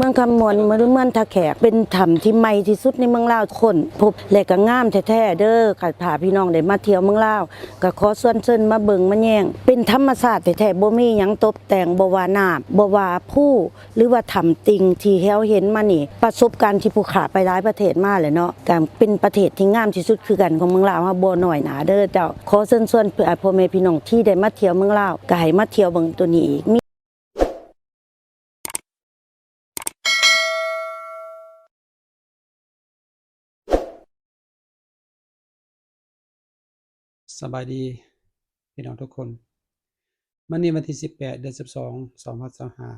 ງຄຳມ່ວນ ເມືອງທ່າແຂກ ເປັນຖ້ຳທີ່ໃໝ່ທີ່ສຸດໃນເມືອງລາວ ຄົ້ນພົບ ແລະ ກໍງາມແທ້ໆເດີ. ຄັນຖ້າພີ່ນ້ອງໄດ້ມາທ່ຽວເມືອງລາວ ກໍຂໍຊວນເຊີນມາເບິ່ງມາແຍງ. ເປັນທຳມະຊາດແທ້ໆ ບໍ່ມີຫຍັງຕົບແຕ່ງ, ບໍ່ວ່ານ້ຳ, ບໍ່ວ່າພູ ຫຼືວ່າຖ້ຳຕິ່ງທີ່ເຮົາເຫັນມານີ້. ປະສົບການທີ່ຜູ້ຂ້າໄປຫຼາຍປະເທດມາແຫຼະເນາະ, ກໍເປັນປະເທດທີ່ງາມທີ່ສຸດຄືກັນຂອງເມືອງລາວເຮົາ. ບໍ່ນ້ອຍໜ້າເດີເຈົ້າ. ຂໍເຊີນຊວນ ອາ ພໍ່ແມ່ພີ່ນ້ອງທີ່ໄດ້ມາທ່ຽວເມືອງລາວ ກໍໃຫ້ມາທ່ຽວເບິ່ງໂຕນີ້ອີກ. ມີ ສະບາຍດີພີ່ນ້ອງທຸກຄົນ. ມື້ນີ້ວັນທີສິບແປດ ເດືອນສິບສອງ ສອງພັນຊາວຫ້າ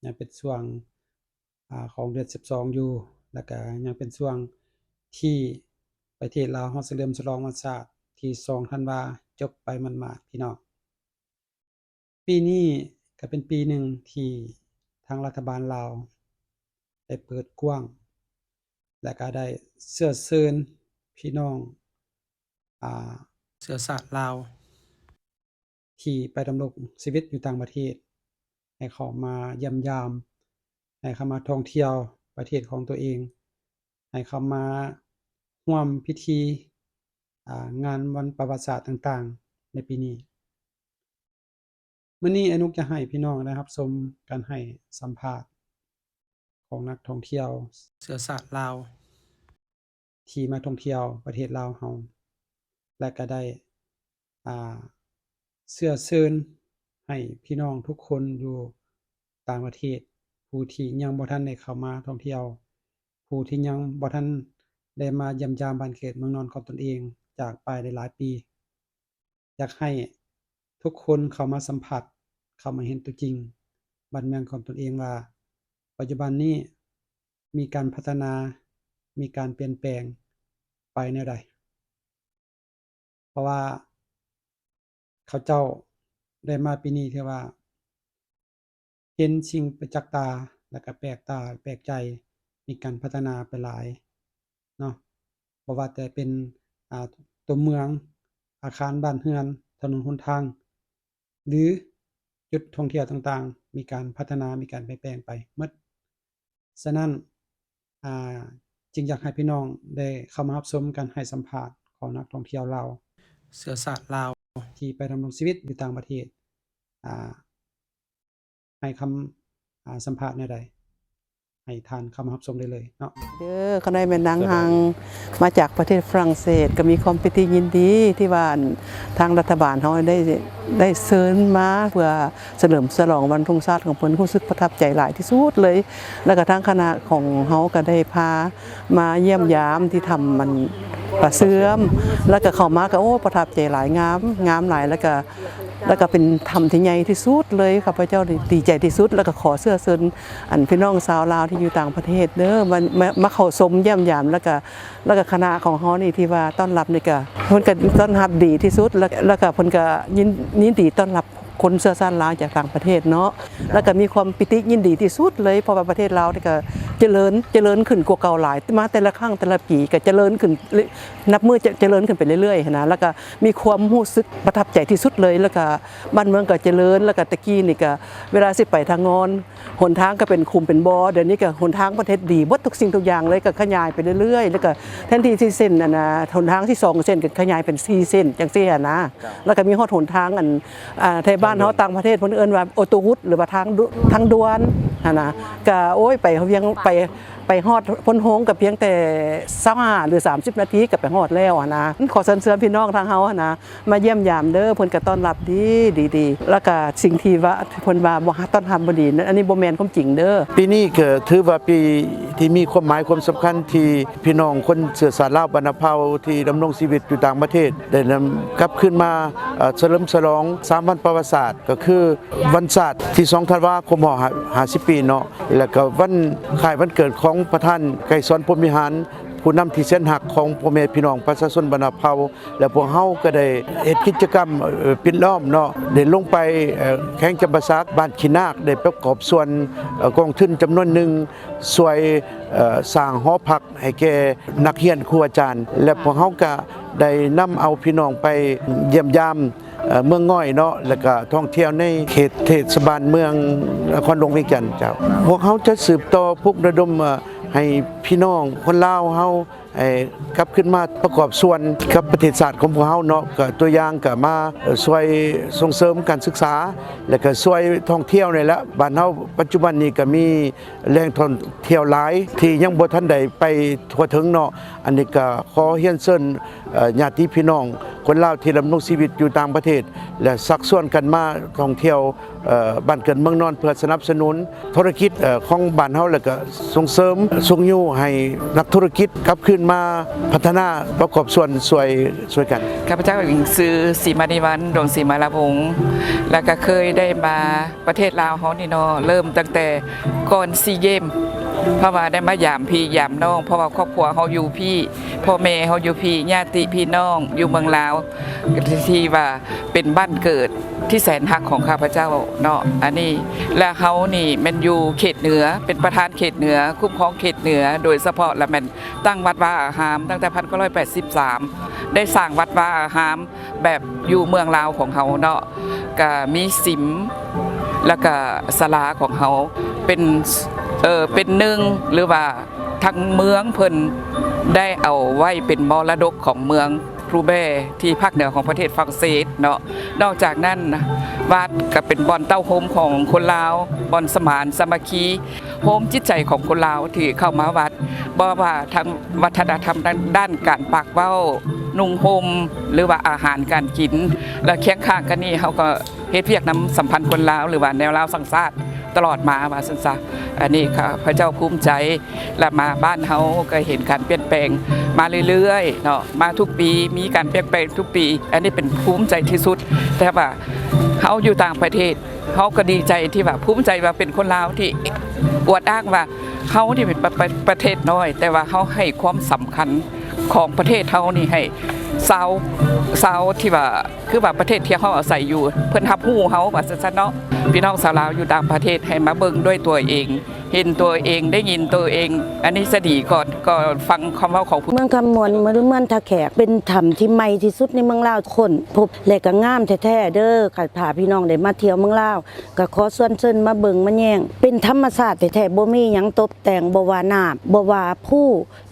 ຍັງເປັນຊ່ວງ ອາ ຂອງເດືອນສິບສອງຢູ່ ແລ້ວກະຍັງເປັນຊ່ວງທີ່ປະເທດລາວເຮົາສະເຫຼີມສະຫຼອງວັນຊາດທີສອງທັນວາ ຈົບໄປໝາດໆ ພີ່ນ້ອງ. ປີນີ້ກໍເປັນປີໜຶ່ງທີ່ທາງລັດຖະບານລາວໄດ້ເປີດກວ້າງ ແລະ ກໍໄດ້ເຊື້ອເຊີນພີ່ນ້ອງ ອາ ເຊື້ອຊາດລາວ ທີ່ໄປດຳລົງຊີວິດຢູ່ຕ່າງປະເທດ ໃຫ້ເຂົ້າມາຢ້ຽມຢາມ, ໃຫ້ເຂົ້າມາທ່ອງທ່ຽວປະເທດຂອງຕົວເອງ, ໃຫ້ເຂົ້າມາຮ່ວມພິທີ ອາ ງານວັນປະຫວັດສາດຕ່າງໆໃນປີນີ້. ມື້ນີ້ອ້າຍນົກຈະໃຫ້ພີ່ນ້ອງໄດ້ຮັບຊົມການໃຫ້ສຳພາດຂອງນັກທ່ອງທ່ຽວເຊື້ອຊາດລາວ ທີ່ມາທ່ອງທ່ຽວປະເທດລາວເຮົາ ແລະ ກະໄດ້ ອາ ເຊື້ອເຊີນໃຫ້ພີ່ນ້ອງທຸກຄົນຢູ່ຕ່າງປະເທດ ຜູ້ທີ່ຍັງບໍ່ທັນໄດ້ເຂົ້າມາທ່ອງທ່ຽວ, ຜູ້ທີ່ຍັງບໍ່ທັນໄດ້ມາຢ້ຽມຢາມບ້ານເກີດເມືອງນອນຂອງຕົນເອງ ຈາກໄປໄດ້ຫຼາຍປີ. ຢາກໃຫ້ທຸກຄົນເຂົ້າມາສຳຜັດ, ເຂົ້າມາເຫັນຕົວຈິງບ້ານເມືອງຂອງຕົນເອງວ່າ ປັດຈຸບັນນີ້ມີການພັດທະນາ, ມີການປ່ຽນແປງໄປແນວໃດ. ເພາະວ່າເຂົາເຈົ້າໄດ້ມາປີນີ້ ຖືວ່າເຫັນສິ່ງປະຈັກຕາ ແລ້ວກະແປກຕາແປກໃຈ, ມີການພັດທະນາໄປຫຼາຍເນາະ. ບໍ່ວ່າແຕ່ເປັນ ອາ ຕົວເມືອງ, ອາຄານບ້ານເຮືອນ, ຖະໜົນຫົນທາງ ຫຼື ຈຸດທ່ອງທ່ຽວຕ່າງໆ ມີການພັດທະນາ, ມີການປ່ຽນແປງໄປໝົດ. ສະນັ້ນ ອາ ຈຶ່ງຢາກໃຫ້ພີ່ນ້ອງໄດ້ເຂົ້າມາຮັບຊົມການໃຫ້ສຳພາດຂອງນັກທ່ອງທ່ຽວລາວ ເຊື້ອຊາດລາວ ທີ່ໄປດຳລົງຊີວິດຢູ່ຕ່າງປະເທດ ອາ ໃຫ້ຄຳ ອາ ສຳພາດແນວໃດ. ໃຫ້ທ່ານເຂົ້າມາຮັບຊົມໄດ້ເລີຍເນາະ. ເດີ ຂ້ານ້ອຍແມ່ນນາງຮັງ ມາຈາກປະເທດຝຣັ່ງເສດ ກໍມີຄວາມປີຕິຍິນດີທີ່ວ່າ ອັນ ທາງລັດຖະບານເຮົາໄດ້ ໄດ້ເຊີນມາເພື່ອສະເຫຼີມສະຫຼອງວັນທຸງຊາດຂອງເພິ່ນ. ຮູ້ສຶກປະທັບໃຈຫຼາຍທີ່ສຸດເລີຍ ແລ້ວກໍທາງຄະນະຂອງເຮົາກໍໄດ້ພາມາຢ້ຽມຢາມທີ່ຖ້ຳ ອັນ ປາເຊື່ອມ ແລ້ວກໍເຂົ້າມາກໍ ໂອ້ ປະທັບໃຈຫຼາຍ, ງາມ ງາມຫຼາຍ ແລ້ວກໍ ແລ້ວກໍເປັນຖ້ຳທີ່ໃຫຍ່ທີ່ສຸດເລີຍ. ຂ້າພະເຈົ້ານີ້ດີໃຈທີ່ສຸດ ແລ້ວກໍຂໍເຊື້ອເຊີນ ອັນ ພີ່ນ້ອງຊາວລາວທີ່ຢູ່ຕ່າງປະເທດເດີ ມາ ມາ ມາເຂົ້າຊົມຢ້ຽມຢາມ ແລ້ວກໍ ແລ້ວກໍຄະນະຂອງເຮົານີ້ທີ່ວ່າຕ້ອນຮັບນີ້ກໍ ເພິ່ນກໍຕ້ອນຮັບດີທີ່ສຸດ ແລ້ວ ແລ້ວກໍເພິ່ນກໍຍິນ ຍິນດີຕ້ອນຮັບຄົນເຊື້ອຊາດລາວຈາກຕ່າງປະເທດເນາະ. ແລ້ວກໍມີຄວາມປີຕິຍິນດີທີ່ສຸດເລີຍ ເພາະວ່າປະເທດລາວນີ້ກໍຈະເລີນ ຈະເລີນຂຶ້ນກວ່າເກົ່າຫຼາຍ ມາແຕ່ລະຄັ້ງແຕ່ລະປີກໍຈະເລີນຂຶ້ນ ນັບມື້ຈະ ຈະເລີນຂຶ້ນໄປເລື້ອຍໆ ຫັ້ນນະ. ແລ້ວກໍ ມີຄວາມຮູ້ສຶກປະທັບໃຈທີ່ສຸດເລີຍ ແລ້ວກະບ້ານເມືອງກໍຈະເລີນ ແລ້ວກະແຕ່ກີ້ນີ້ກະເວລາຊິໄປທາງງອນ ຫົນທາງກໍເປັນຂຸມເປັນບໍ່ ດຽວນີ້ກະຫົນທາງເພິ່ນເຮັດດີເບິດທຸກສິ່ງທຸກຢ່າງເລີຍ ກໍຂະຫຍາຍໄປເລື້ອຍໆ ແລ້ວກະແທນທີ່ຊິເສັ້ນ ອັນນ່າ ຫົນທາງຊິສອງເສັ້ນ ກໍຂະຫຍາຍເປັນສີ່ເສັ້ນ ຈັ່ງຊີ້ຫັ້ນນະ. ເຈົ້າ ແລ້ວກະມີຮອດຫົນທາງ ອັນ ອ່າ ໄທບ້ານເຮົາ ທາງດ່ວນ ຕ່າງປະເທດເພິ່ນເອີ້ນວ່າ ໂອໂຕວຸດ ຫຼືວ່າທາງດ່ວນ ທາງດ່ວນຫັ້ນນະ ກະ ໂອ້ຍ ໄປຮຽງ ໄປ ໄປຮອດໂພນໂຮງກໍພຽງແຕ່ຊາວຫ້າ ຫຼື ສາມສິບນາທີກໍໄປຮອດແລ້ວຫັ້ນນະ. ຂໍເຊີນເຊີນພີ່ນ້ອງທາງເຮົາຫັ້ນນະ ມາຢ້ຽມຢາມເດີ ເພິ່ນກໍຕ້ອນຮັບດີ ດີ ດີ ແລ້ວກໍສິ່ງທີ່ວ່າເພິ່ນວ່າບໍ່ ຕ້ອນຮັບບໍ່ດີນັ້ນ ອັນນີ້ບໍ່ແມ່ນຄວາມຈິງເດີ. ປີນີ້ກໍຖືວ່າປີທີ່ມີຄວາມໝາຍຄວາມສຳຄັນ ທີ່ພີ່ນ້ອງຄົນເຊື້ອຊາດລາວບັນນະເຜົ່າທີ່ດຳລົງຊີວິດຢູ່ຕ່າງປະເທດ ໄດ້ນຳກັບຄືນມາ ເອີ ສະເຫຼີມສະຫຼອງສາມວັນປະຫວັດສາດ ກໍຄື ວັນຊາດທີສອງທັນວາ ຄົບຮອບຫ້າສິບປີເນາະ ແລ້ວກໍວັນຄ້າຍວັນເກີດຂອງປະທານໄກສອນ ພົມວິຫານ ຜູ້ນຳທີ່ແສນຮັກຂອງພໍ່ແມ່ພີ່ນ້ອງປະຊາຊົນບັນນະເຜົ່າ ແລະ ພວກເຮົາກໍໄດ້ເຮັດກິດຈະກຳ ເອີ ປິດລ້ອມເນາະ ໄດ້ລົງໄປ ເອີ ແຂວງຈຳປາສັກ ບ້ານຂີ້ນາກ ໄດ້ປະກອບສ່ວນ ເອີ ກອງທຶນຈຳນວນໜຶ່ງ ຊ່ວຍ ເອີ ສ້າງຫໍພັກໃຫ້ແກ່ນັກຮຽນ ຄູອາຈານ ແລະ ພວກເຮົາກໍໄດ້ນຳເອົາພີ່ນ້ອງໄປຢ້ຽມຢາມ ເອີ ເມືອງງອຍເນາະ ແລ້ວກະທ່ອງທ່ຽວໃນເຂດເທດສະບານເມືອງນະຄອນຫຼວງວຽງຈັນເຈົ້າ. ພວກເຮົາຈະສືບຕໍ່ປຸກລະດົມ ເອີ ໃຫ້ພີ່ນ້ອງຄົນລາວເຮົາ ໃຫ້ກັບຄືນມາປະກອບສ່ວນກັບປະເທດຊາດຂອງພວກເຮົາເນາະ. ກະຕົວຢ່າງກະມາ ເອີ ຊ່ວຍສົ່ງເສີມການສຶກສາ ແລ້ວກະຊ່ວຍທ່ອງທ່ຽວນີ້ແຫຼະ. ບ້ານເຮົາປັດຈຸບັນນີ້ກະມີ ແຫຼ່ງທ່ອງທ່ຽວຫຼາຍທີ່ຍັງບໍ່ທັນໄດ້ໄປທົ່ວເຖິງເນາະ. ອັນນີ້ກໍຂໍຮຽນເຊີນ ເອີ ຍາດຕິພີ່ນ້ອງຄົນລາວທີ່ດຳລົງຊີວິດຢູ່ຕ່າງປະເທດ ແລະ ຊັກຊວນກັນມາທ່ອງທ່ຽວ ເອີ ບ້ານເກີດເມືອງນອນ ເພື່ອສະໜັບສະໜູນທຸລະກິດ ເອີ ຂອງບ້ານເຮົາ ແລ້ວກໍສົ່ງເສີມຊຸກຍູ້ໃຫ້ນັກທຸລະກິດກັບຄືນມາພັດທະນາປະກອບສ່ວນຊ່ວຍ ຊ່ວຍກັນ. ຂ້າພະເຈົ້າເອງຊື່ ສີມານີວັນ ດວງສີມາລາວົງ ແລ້ວກໍເຄີຍໄດ້ມາ ປະເທດລາວເຮົານີ້ເນາະ ເລີ່ມຕັ້ງແຕ່ກ່ອນຊີເກມ ເພາະວ່າໄດ້ມາຢາມພີ່ຢາມນ້ອງ ເພາະວ່າຄອບຄົວເຮົາຢູ່ພີ້ ພໍ່ແມ່ເຮົາຢູ່ພີ້ ຍາດຕິພີ່ນ້ອງຢູ່ເມືອງລາວ ທີ່ວ່າເປັນບ້ານເກີດທີ່ແສນຮັກຂອງຂ້າພະເຈົ້າເນາະ ອັນນີ້. ແລະ ເຮົານີ້ແມ່ນຢູ່ເຂດເໜືອ ເປັນປະທານເຂດເໜືອ ຄຸ້ມຄອງເຂດເໜືອ ໂດຍສະເພາະລະແມ່ນຕັ້ງວັດວາອາຮາມ ຕັ້ງແຕ່ພັນເກົ້າຮ້ອຍແປດສິບສາມ ໄດ້ສ້າງວັດວາອາຮາມ ແບບຢູ່ເມືອງລາວຂອງເຮົາເນາະ ກະມີສິມ ແລ້ວກະສາລາຂອງເຮົາເປັນ ເອີ ເປັນໜຶ່ງ ຫຼືວ່າທາງເມືອງເພິ່ນໄດ້ເອົາໄວ້ເປັນມໍລະດົກຂອງເມືອງ Roubaix ທີ່ພາກເໜືອຂອງປະເທດຝຣັ່ງເສດເນາະ. ນອກຈາກນັ້ນ ວັດກະເປັນບ່ອນເຕົ້າໂຮມຂອງຄົນລາວ ບ່ອນສະໝານສາມັກຄີ ໂຮມຈິດໃຈຂອງຄົນລາວທີ່ເຂົ້າມາວັດ ບໍ່ວ່າທາງວັດທະນະທຳ ດ້ານການປາກເວົ້າ ນຸ່ງຫົ່ມ ຫຼືວ່າອາຫານການກິນ ແລະ ຄຽງຂ້າງກັນນີ້ ເຮົາກໍເຮັດວຽກນຳສຳພັນຄົນລາວ ຫຼືວ່າແນວລາວສ້າງຊາດຕະຫຼອດມາ ວ່າຊັ້ນຊະ. ອັນນີ້ຂ້າພະເຈົ້າພູມໃຈ ແລະ ມາບ້ານເຮົາກໍເຫັນການປ່ຽນແປງມາເລື້ອຍໆເນາະ ມາທຸກປີ ມີການປ່ຽນແປງທຸກປີ ອັນນີ້ເປັນພູມໃຈທີ່ສຸດ. ແຕ່ວ່າເຮົາຢູ່ຕ່າງປະເທດ ເຮົາກໍດີໃຈທີ່ວ່າ ພູມໃຈວ່າເປັນຄົນລາວທີ່ອວດອ້າງວ່າເຮົານີ້ເປັນປະ ປະ ປະເທດນ້ອຍ ແຕ່ວ່າເຮົາໃຫ້ຄວາມສຳຄັນຂອງປະເທດເຮົານີ້ໃຫ້ຊາວ ຊາວທີ່ວ່າ ຄືວ່າປະເທດທີ່ເຮົາອາໄສຢູ່ ເພິ່ນຮັບຮູ້ເຮົາວ່າຊັ້ນຊະເນາະ. ພີ່ນ້ອງຊາວລາວຢູ່ຕ່າງປະເທດໃຫ້ມາເບິ່ງດ້ວຍຕົວເອງ ເຫັນຕົວເອງ ໄດ້ຍິນຕົວເອງ ອັນນີ້ຈະດີກວ່າ ກວ່າຟັງຄຳເວົ້າຂອງຜູ້ ເມືອງຄຳມ່ວນ ຫຼື ເມືອງທ່າແຂກ ເປັນຖ້ຳທີ່ໃໝ່ທີ່ສຸດໃນເມືອງລາວ ຄົ້ນພົບ ແລະ ກໍງາມແທ້ໆເດີ. ຄັນຖ້າພີ່ນ້ອງໄດ້ມາທ່ຽວເມືອງລາວ ກໍຂໍຊວນເຊີນມາເບິ່ງມາແຍງ ເປັນທຳມະຊາດແທ້ໆ ບໍ່ມີຫຍັງຕົບແຕ່ງ ບໍ່ວ່ານ້ຳ ບໍ່ວ່າພູ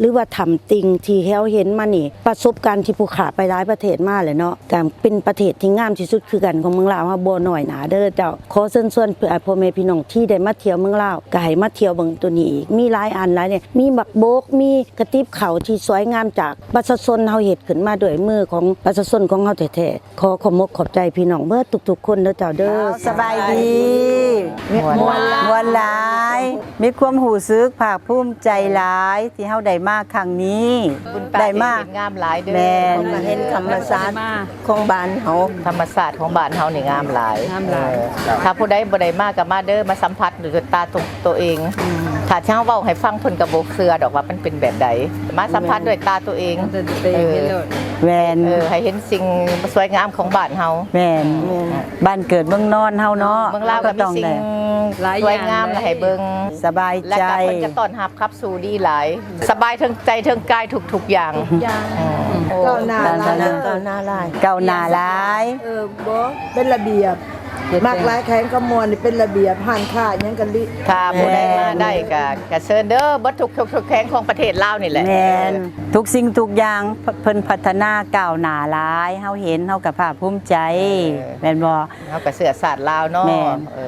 ຫຼືວ່າຖ້ຳຕິ່ງທີ່ເຮົາເຫັນມານີ້ ປະສົບການທີ່ຜູ້ຂ້າໄປຫຼາຍປະເທດມາແຫຼະເນາະ ກໍເປັນປະເທດທີ່ງາມທີ່ສຸດຄືກັນຂອງເມືອງລາວເຮົາ ບໍ່ນ້ອຍໜ້າເດີເຈົ້າ. ຂໍເຊີນຊວນພໍ່ແມ່ພີ່ນ້ອງທີ່ໄດ້ມາທ່ຽວເມືອງລາວ ກໍໃຫ້ມາທ່ຽວເບິ່ງໂຕນີ້ອີກ ມີຫຼາຍອັນຫຼາຍແນວ ມີໝາກບົກ ມີກະຕິບເຂົ້າທີ່ສວຍງາມຈາກປະຊາຊົນເຮົາເຮັດຂຶ້ນມາດ້ວຍມືຂອງປະຊາຊົນຂອງເຮົາແທ້ໆ. ຂໍຂອບມົກຂອບໃຈພີ່ນ້ອງເບິດທຸກໆຄົນເດີເຈົ້າເດີ. ສະບາຍດີ ມ່ວນ ມ່ວນຫຼາຍ ມີຄວາມຮູ້ສຶກພາກພູມໃຈຫຼາຍທີ່ເຮົາໄດ້ມາຄັ້ງນີ້ ໄດ້ມາ ເຫັນງາມຫຼາຍເດີ ແມ່ນ ເຫັນທຳມະຊາດຂອງບ້ານເຮົາ ທຳມະຊາດຂອງບ້ານເຮົານີ້ງາມຫຼາຍ ງາມຫຼາຍ. ເອີ ຖ້າຜູ້ໃດບໍ່ໄດ້ມາກໍມາເດີ ມາສຳຜັດດ້ວຍຕາຕົວເອງ. ຖ້າເຮົາເວົ້າໃຫ້ຟັງ ເພິ່ນກໍບໍ່ເຊື່ອດອກວ່າມັນເປັນແບບໃດ ມາສຳຜັດດ້ວຍຕາຕົວເອງ ເອີ ແມ່ນ ເອີ ໃຫ້ເຫັນສິ່ງສວຍງາມຂອງບ້ານເຮົາ ແມ່ນ ບ້ານເກີດເມືອງນອນເຮົາເນາະ ເມືອງລາວກໍມີສິ່ງສວຍງາມໃຫ້ເບິ່ງ ສະບາຍໃຈ ແລ້ວກໍເພິ່ນກໍຕ້ອນຮັບຂັບສູ່ດີຫຼາຍ ສະບາຍເທິງໃຈເທິງກາຍທຸກໆຢ່າງ ກ້າວໜ້າຫຼາຍ ກ້າວໜ້າຫຼາຍ ເອີ ບໍ່ເປັນລະບຽບ ມັກຫຼາຍແຂວງຄຳມ່ວນນີ້ເປັນລະບຽບ ຮ້ານຄ້າຫຍັງກໍລິ ຖ້າຜູ້ໃດມາໄດ້ກໍ ກໍເຊີນເດີ ເບິດທຸກ ທຸກ ທຸກແຂວງຂອງປະເທດລາວນີ້ແຫຼະ ແມ່ນ ທຸກສິ່ງທຸກຢ່າງ ເພິ່ນພັດທະນາກ້າວໜ້າຫຼາຍ ເຮົາເຫັນເຮົາກໍພາກພູມໃຈ ເອີ ແມ່ນບໍ່? ເຮົາກໍເຊື້ອຊາດລາວເນາະ ແມ່ນ ເອີ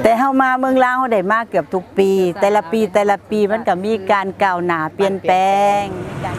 ແຕ່ເຮົາມາເມືອງລາວ ເຮົາໄດ້ມາເກືອບທຸກປີ ແຕ່ລະປີ ແຕ່ລະປີມັນກໍມີການກ້າວໜ້າປ່ຽນແປງ ມີການ